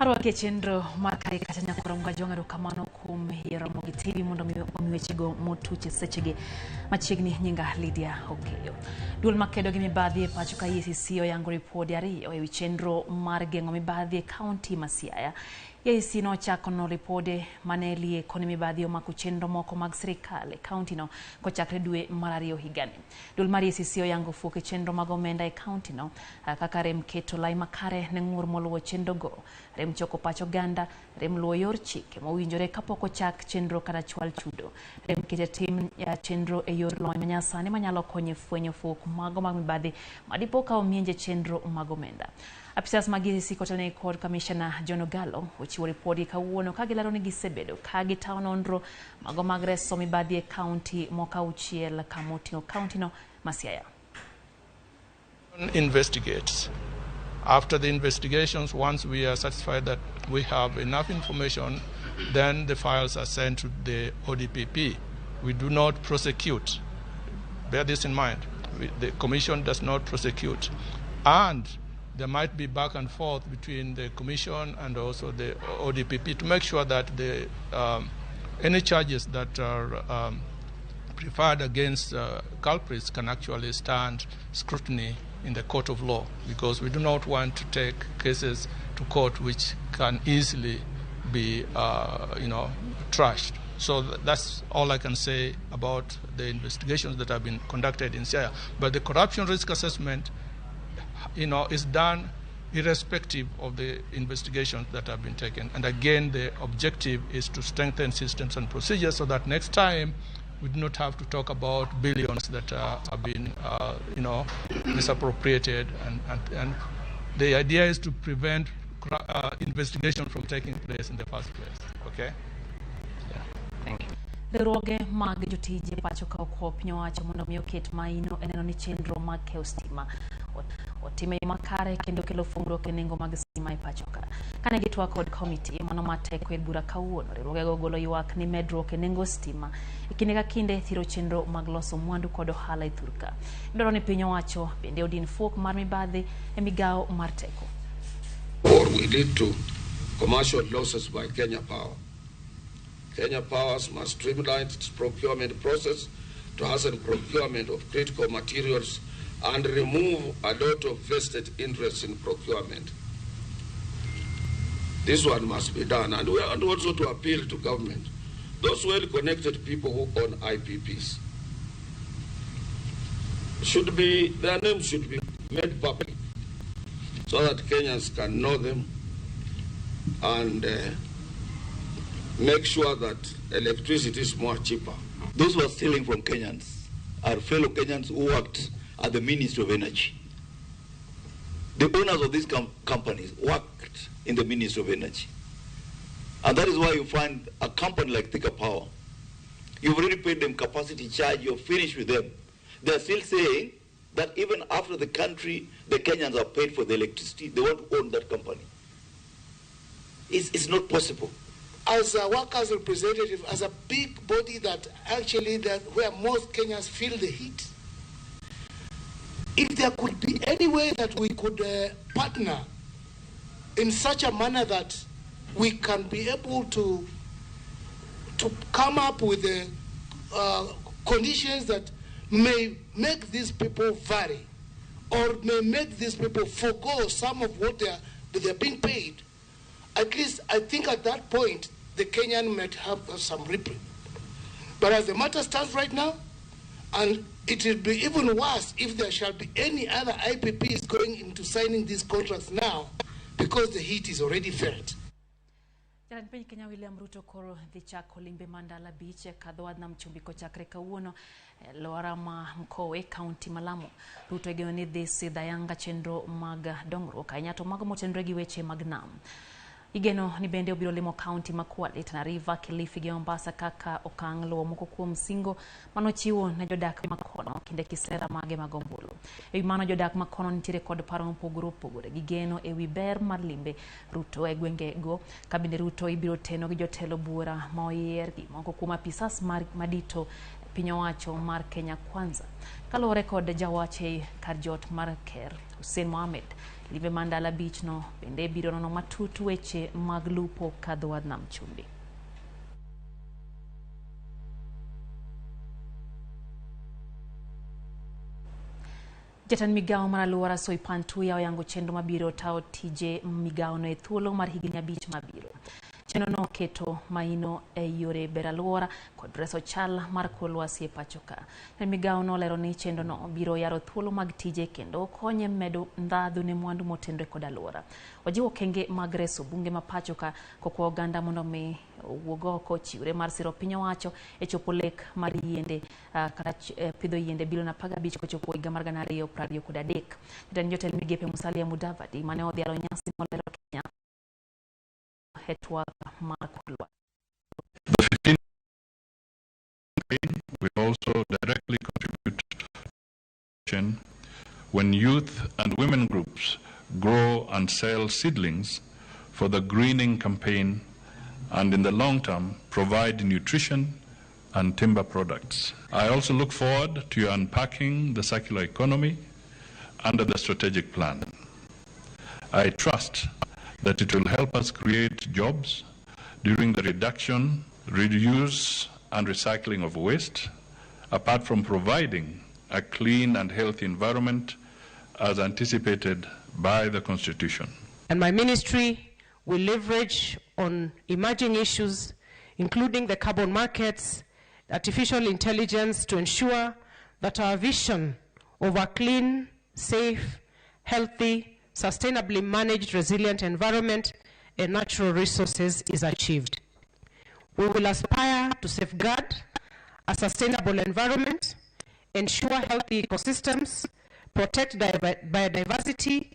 Arwaki e chenro mar Kae Kata Nyakoro Mgajwang' erokamano kuom yiero Ramogi TV mondo mi omi wechego motuch e sechegi machiegni. Nyinga Lydia Okeyo. Duol makedo gi mibadhi e pacho ka EACC oyango ripode ariyo ewi chenro mar geng'o mibadhi e kaunti ma Siaya. EACC nochako nono ripode mane lieko ni mibadhi omako chenro moko mag sirikal e kauntino kochakre dwe mar ariyo higani. Duol mar EACC oyango fuok e chenro mag omenda e kauntino kaka rem keto lai makare ne ng'ur moluwo chenrogo, rem choko pach oganda, rem luwo yor chike mowinjore kapok ochak chenro kata chwal chudo, rem keto e tim chenro e yor lony manyasani manyalo konyo e fwenyo fuok mago mag mibadhi madipo ka omienje chenro mag omenda. Apisas mag EACC kotelnegi kod Kamishna John Ogalo ochiwo ripodgi kawuono ka gilero ni gisebedo ka gitayo nonro mago mag reso mibadhi e kaunti moko auchiel kama oting'o kauntino ma Siaya. Investigates. After the investigations, once we are satisfied that we have enough information, then the files are sent to the ODPP. We do not prosecute. Bear this in mind. The Commission does not prosecute. And there might be back and forth between the Commission and also the ODPP to make sure that any charges that are preferred against culprits can actually stand scrutiny in the court of law, because we do not want to take cases to court which can easily be trashed. So that's all I can say about the investigations that have been conducted in Siaya. But the corruption risk assessment is done irrespective of the investigations that have been taken. And again, the objective is to strengthen systems and procedures so that next time we do not have to talk about billions that have been misappropriated. And the idea is to prevent investigation from taking place in the first place. Okay? Yeah. Thank you. Riwruoge mag jotije pacho ka okwayo piny owacho mondo mi oket maino e neno ni chenro mag keyo stima otime yo makare kendo kelo fungruok e nengo mag stima e pacho ka. Kane gitwak kod komiti mano mar teko e bura kawuono, riwruogego ogolo ywak ni medruok e nengo stima e kinde ka kinde thiro chenro mag loso mwandu kod ohala e thur ka. Gidwaro ni piny owacho bende odin fuok mar mibadhi e migawo mar teko. Or we lead to commercial losses by Kenya Power. Kenya Power must streamline its procurement process to hasten procurement of critical materials and remove a lot of vested interests in procurement. This one must be done. And we want also to appeal to government. Those well-connected people who own IPPs, their names should be made public so that Kenyans can know them and make sure that electricity is more cheaper. Those who are stealing from Kenyans are fellow Kenyans who worked at the Ministry of Energy. The owners of these companies worked in the Ministry of Energy. And that is why you find a company like Thika Power. You've already paid them capacity charge, you're finished with them. They're still saying that even after the country, the Kenyans are paid for the electricity, they want to own that company. It's not possible. As a workers' representative, as a big body that actually, that where most Kenyans feel the heat, if there could be any way that we could partner in such a manner that we can be able to come up with the conditions that may make these people vary or may make these people forgo some of what they are being paid, at least I think at that point the Kenyan might have some reprieve. But as the matter stands right now, and it will be even worse if there shall be any other IPPs going into signing these contracts now, because the heat is already felt. Jatend piny Kenya William Ruto koro dhi chako limbe ma ndalo abich e kadho wadh nam chumbi kochakre kawuono e alwora ma Mkowe, kaunti ma Lamu. Ruto igeno ni dhi sidho ayanga chenro mag dongruok ahinya to mago motenore gi weche mag nam. Igeno ni bende obiro limo kaunti ma Kwale, Tana River, Kilifi gi Mombasa kaka okang' luwo moko kuom singo manochiwo ne jodak makono kinde kisera mage mag ombulu. Ewi mano jodak makono nitiere kod paro mopogore opogore gi geno ewi ber mar limbe Ruto e gwenge go. Ka bende Ruto ibiro teno gi jotelo buora ma oyier gi moko kuom apisas mar madito piny owacho mar Kenya Kwanza. Kaluwore kod jawach e kar jot mar ker Hussein Mohamed, limbe mar ndalo abich no bende biro nono matut weche mag lupo kadho wadh nam chumbi. Jatend migawo mar alwora Soipan Tuya oyango chenro mabiro tayo tije migawono e thuolo mar higni 5 mabiro. Chenrono keto maino e yore ber alwora kod reso chal mar kor lwasi e pacho ka. Jatend migawono olero ni chenrono biro yaro thuolo mag tije kendo konye medo ndhadhu ne mwandu motenore kod alwora. Ojiwo okenge mag reso bunge ma pacho ka kokwa oganda mondo mi owuog oko chiwre mar siro piny owacho e chopo lek mar yiende kata pidho yiende bilion 15 kochopo higa mar 2023. Jatend jotend migepe Musalia Mudavadi mane odhialo nyasi molero Kenya e twak mar kor lwasi. The 15 will also directly contribute when youth and women groups grow and sell seedlings for the greening campaign and in the long term provide nutrition and timber products. I also look forward to your unpacking the circular economy under the strategic plan. I trust that it will help us create jobs during the reduction, reuse, and recycling of waste, apart from providing a clean and healthy environment as anticipated by the Constitution. And my ministry will leverage on emerging issues, including the carbon markets, artificial intelligence, to ensure that our vision of a clean, safe, healthy, sustainably managed, resilient environment and natural resources is achieved. We will aspire to safeguard a sustainable environment, ensure healthy ecosystems, protect biodiversity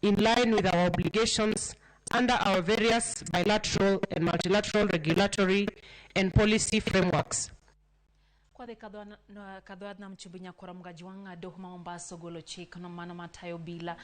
in line with our obligations under our various bilateral and multilateral regulatory and policy frameworks. Kwadhi kadho nam chumbi nyakora Mgajwang' doho ma Mombasa ogolo chik no mano matayo bila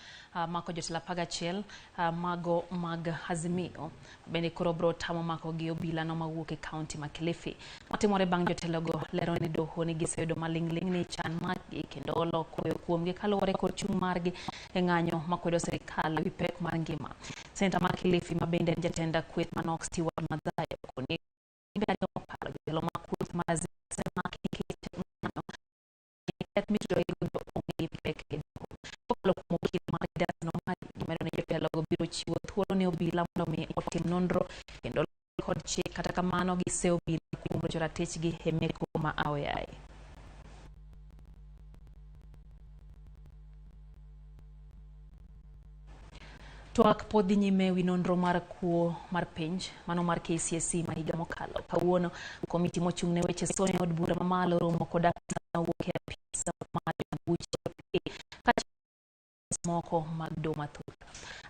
mako jotelo 11 mago mag Azimio. Bende koro bro tamo mako gi obila no mawuok e kaunti ma Kilifi. Matimore bang' jotelogo lero ne doho ni giseyudo maling'ling' ni chan maggi kendo olo koyo kuomgi kaluwore kod chung' margi e ng'anyo makwedo sirikal ewi pek mar ngima. Seneta ma Kilifi ma bende en jatend kweth manok Stewart Madzayo koni ariyo mokalo jotelo mag kweth mar Azimio osemaki nikech ng'anyo keth mitudore godo onge gi pek e doho. Kokalo kuom okil mar Dancen Omari, gimedo ni jotelogo biro chiwo thuolo ne obila mondo mi otim nonro kendo kod chik, kata kamano gise obila kuom rocho ratichgi e meko ma aoyaye. Twak pod dhi nyime ewi nonro mar kuo mar penj mano mar KCSE ma higa mokalo. Kawuono komiti mochung' ne weche somo e od bura mamalo romo kod afisa mawuok e apis mar buche kaachiel moko mag doho mathoth.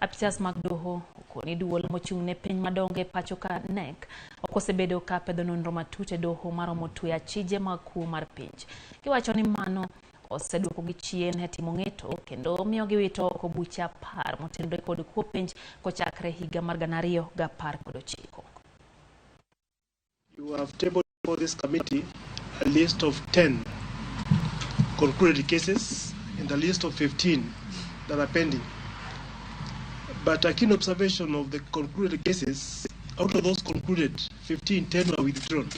Apisas mag doho okoni duol mochung' ne piny madongo e pacho ka KNEC ok osebedo ka pedho nonro matut e doho maromo tweyo achije mag kuo mar penj. Giwacho ni mano oseduokogi chien e timo ng'eto kendo miyo giwito oko buche 10 motenore kod kuo penj kochakre higa mar 2019. You have tabled for this committee a list of 10 concluded cases and a list of 15 that are pending. But a keen observation of the concluded cases, out of those concluded, 15, 10 were withdrawn.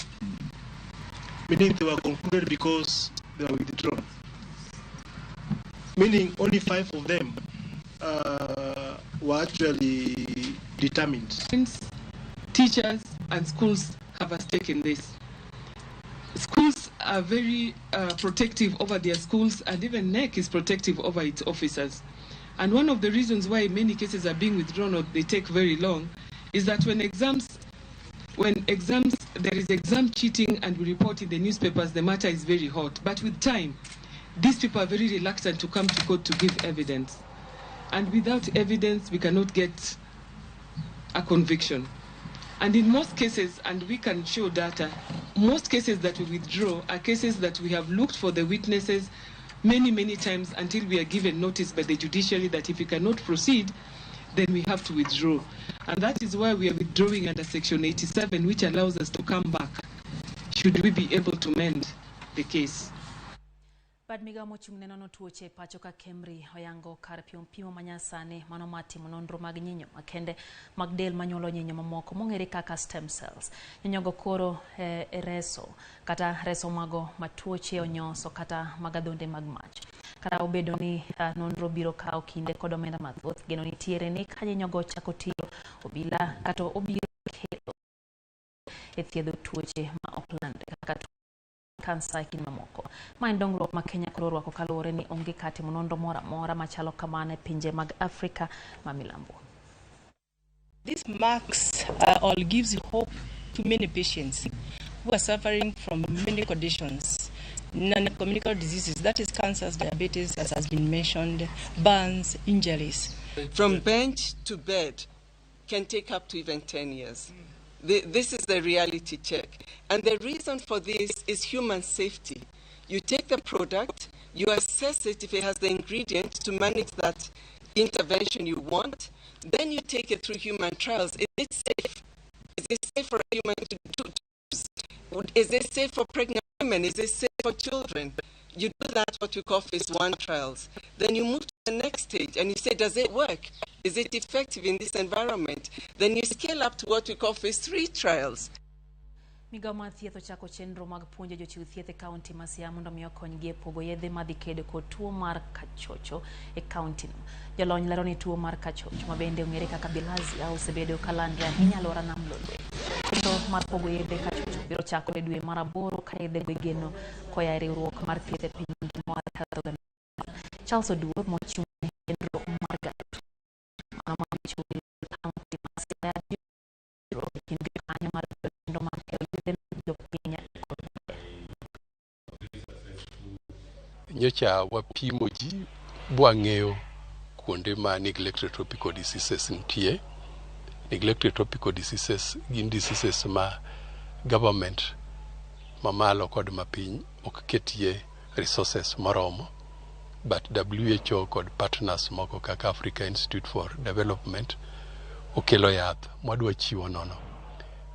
Meaning they were concluded because they were withdrawn. Meaning only 5 of them were actually determined. Teachers and schools have a stake in this. Schools are very protective over their schools, and even KNEC is protective over its officers. And one of the reasons why many cases are being withdrawn or they take very long is that when exams, there is exam cheating and we report in the newspapers, the matter is very hot. But with time, these people are very reluctant to come to court to give evidence. And without evidence, we cannot get a conviction. And in most cases, and we can show data, most cases that we withdraw are cases that we have looked for the witnesses many, many times until we are given notice by the judiciary that if we cannot proceed, then we have to withdraw. And that is why we are withdrawing under Section 87, which allows us to come back should we be able to mend the case. Bad migao mochung' ne nono tuoche e pacho ka Kemri oyango kar pimo manyasani mano mar timo nonro mag nyinyo makende mag del manyuolo nyinyo mamoko mong'ere kaka stem cells. Nyinyogo koro reso kata reso mago matuoche onyoso kata mag adhonde mag mach. Kata obedo ni nonro biro kawo kinde kod omenda mathoth, geno nitiere ni ka nyinyogo chako tiyo obila kata obiro kelo e thiedho tuoche ma ok landre kaka kansa e kind mamoko. Ma en dongruok ma Kenya koro orwako kaluwore ni onge kar timo nonro moro amora machalo kamano e pinje mag Afrika ma milambo. This marks or gives hope to many patients who are suffering from many conditions, non-communicable diseases, that is cancers, diabetes, as has been mentioned, burns, injuries. From bench to bed can take up to even 10 years. This is the reality check. And the reason for this is human safety. You take the product, you assess it if it has the ingredient to manage that intervention you want, then you take it through human trials. Is it safe? Is it safe for a human to do? Is it safe for pregnant women? Is it safe for children? You do that, what we call phase 1 trials. Then you move to the next stage and you say, does it work? Is it effective in this environment? Then you scale up to what we call phase 3 trials. Migao mar thieth ochako chenro mag puonjo jochiw thieth e kaunti ma Siaya mondo mi okonygi e pogo yedhe madhi kedo kod tuo mar kachocho e kaunti no. Jolony lero ni tuo mar kachocho ma bende ong'ere kaka bilharzia osebedo ka landre ahinya alwora nam Lolwe. Chenro mar pogo yedhe kachocho biro chakore dwe mar 8 ka yedhego igeno koa e riwruok mar thieth e piny mangima World Health Organization. Charles Oduor mochung' ne chenro mar gayo mano ma chung' e kaunti ma Siaya jiwruok e kind jokanyo mar chenro mar jopiny kod Nyocha wapimo ji bwang'eyo kuonde ma neglected tropical diseases nitie. Neglected tropical diseases gin diseases ma government mamalo kod mapiny ok ketie resources moromo, but WHO kod partners moko kaka Africa Institute for Development okelo yath mwadwa chiwo nono.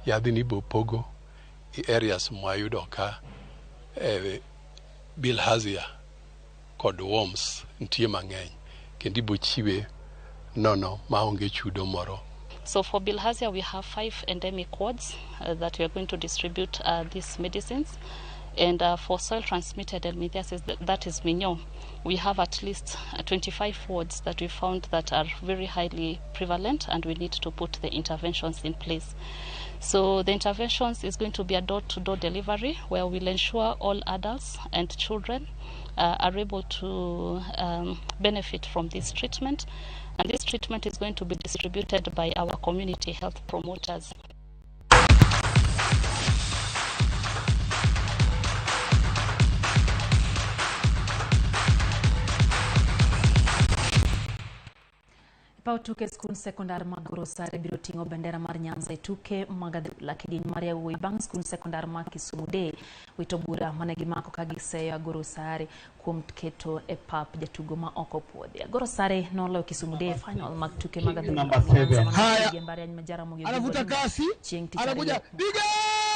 Yadhni ibo pogo e areas mwayudo ka bilharzia kod worms nitie mang'eny kendo ibo chiwe nono maonge chudo moro. So for bilharzia, we have 5 endemic wards that we are going to distribute these medicines. And for soil-transmitted helminthiasis, that is Minyo, we have at least 25 wards that we found that are very highly prevalent, and we need to put the interventions in place. So the interventions is going to be a door-to-door delivery where we'll ensure all adults and children are able to benefit from this treatment. And this treatment is going to be distributed by our community health promoters. Paw tuke skund sekondar mag Gorosare biro ting'o bendera mar Nyanza e tuke mag adhula kidieny mar yawuoyi bang' skund sekondar mag Kisumu Day wito bura mane gimako ka giseyo Agorosare kuom keto e pap jatugo ma ok opuodhi. Agorosare noloyo Kisumu Day e final mag tuke mag adhula Nyanza mane mbalariany ma Jaramogi anavuta kasi chieng' tich ariyo.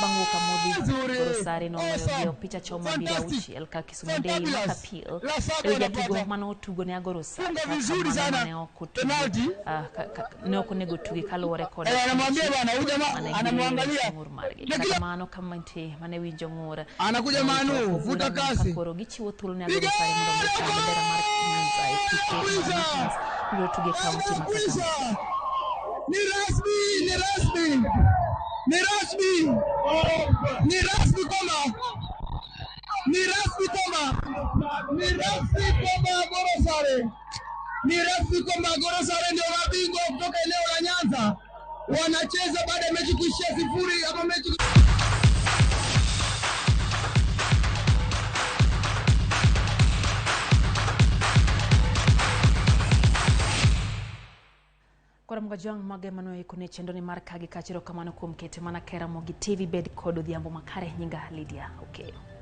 Bang' wuok amodhi, Gorosare noloyo gi opich achoma 6 ka Kisumu Day makapil ewi jatugo mane otugo ne Agorosare kata mano ne ok otugo ne ok onego tugi kaluwore kod anamwambia bwana huyu jamaa anamwangalia ng'ur margi. Kata kamano kamati mane winjo ng'ur anakuja Manu vuta kasi koro gichiwo thuolo ne Agorosare mondo okaw bendera mar Nyanza e tuke mag biro tugo e kaunti ma Kakamega. Ni rasmi, ni rasmi, ni rasmi, ni rasmi kwamba, ni rasmi kwamba, ni rasmi kwamba Agorosare, ni rasmi kwamba Agorosare ndio mabingwa kutoka eneo la Nyanza. Wanacheza baada ya mechi kuishia 0 ama mechi Koro Bajwang' mago ema noikone chenro ni mar kagi kacha. Erokamano kuom kete mana Kera Ramogi TV. Bed kod odhiambo makare. Nyinga Lydia Okeyo.